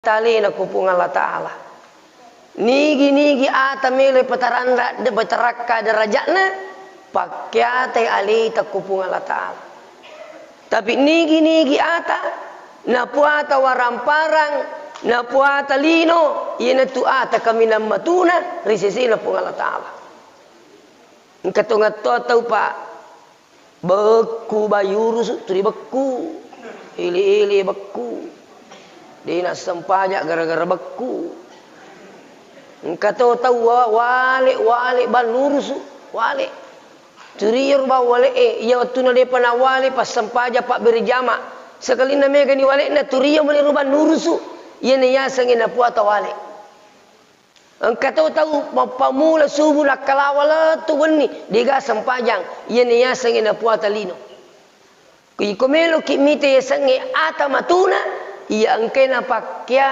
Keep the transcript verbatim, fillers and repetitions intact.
Talena ku Puang Allah Ta'ala. Nigi-nigi ata melo pataranra-, patarakka derajatna, pakkiatai aleta ku Puang Allah Ta'ala. Tapi nigi-nigi ata napuata waramparang, napuata lino, iyanatu ata kaminang matuna ri sesena Puang Allah Ta'ala. Engka tongattoa tau, Pak. Bekku bayurusu, tuli bekku. Ele-ele bekku. De nassempajang gara-gara bekku. Engka to tau wa-, wale, wale bannurusu, wale. Turiyo ro bawwale e, iya wettuna depa nawale passempajang pabbere jama. Sekalinna megani wale'na, turiyo mani ro bannurusu. Iyana yasengnge napuata wale. Engka to tau mappamula subu nakkalawa lettu wenni, dega sempajang, iyana yasengnge napuata lino. Iko meloki mita yasengnge ata matuna, iya engkae napakkia